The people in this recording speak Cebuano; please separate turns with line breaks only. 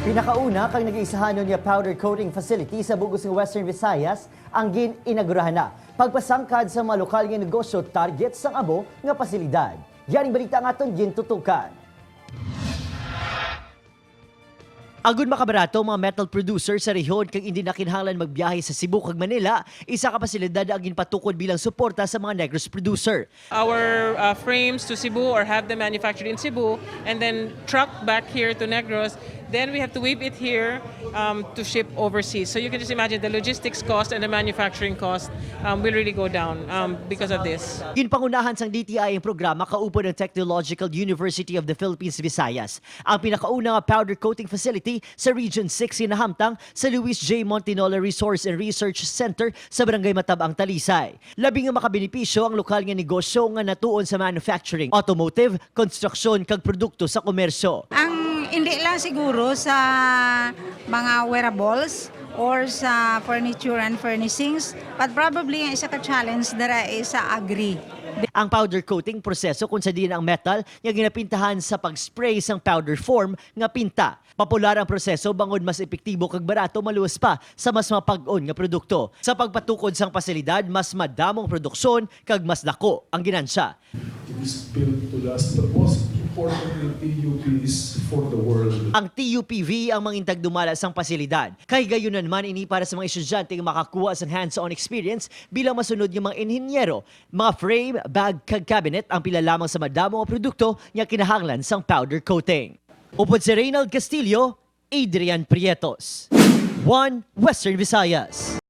Pinakauna kag nag-iisahanon nga powder coating facility sa bugos ng Western Visayas ang gin-inagurahan na. Pagpasangkad sa mga lokal nga negosyo, target sang amo nga pasilidad. Yaring balita nga aton gintutukan. Agon makabarato mga metal producer sa rehiyon kag hindi na kinahanglan magbiyahe sa Cebu kag Manila, isa ka pasilidad ang ginpatukod bilang suporta sa mga Negros producer.
Our frames to Cebu or have them manufactured in Cebu and then truck back here to Negros. Then we have to weave it here to ship overseas. So you can just imagine the logistics cost and the manufacturing cost will really go down because of this.
Ginpangunahan sang DTI ang programa kaupod ng Technological University of the Philippines Visayas. Ang pinakauna nga powder coating facility sa Region 6 ginahamtang sa Luis J. Montinola Resource and Research Center sa Barangay Matabang, Talisay. Labi nga makabenepisyo ang lokal nga negosyo nga natuon sa manufacturing, automotive, konstruksyon kag produkto sa komersyo.
Ang hindi lang siguro sa mga wearables or sa furniture and furnishings, but probably ang isa ka challenge dara is sa agri.
Ang powder coating, proseso kung sa diin ang metal nga ginapintahan sa pag-spray sang powder form nga pinta. Popular ang proseso bangod mas epektibo kag barato, maluwas pa sa mas mapag-on nga produkto. Sa pagpatukod sang pasilidad, mas madamong produksyon kag mas dako ang ginansya.
It is built to last, but most importantly, TUP is for the world.
Ang TUPV ang mangin tagdumala sang pasilidad. Kay gayunan man ini para sa mga estudyante nga makakuha sang hands-on experience bilang masunod nga mga inhinyero. Mga frame, bag kag cabinet ang pila lamang sa madamo nga produkto nga kinahanglan sang powder coating. Upod si Reynald Castillo, Adrian Prietos. One Western Visayas.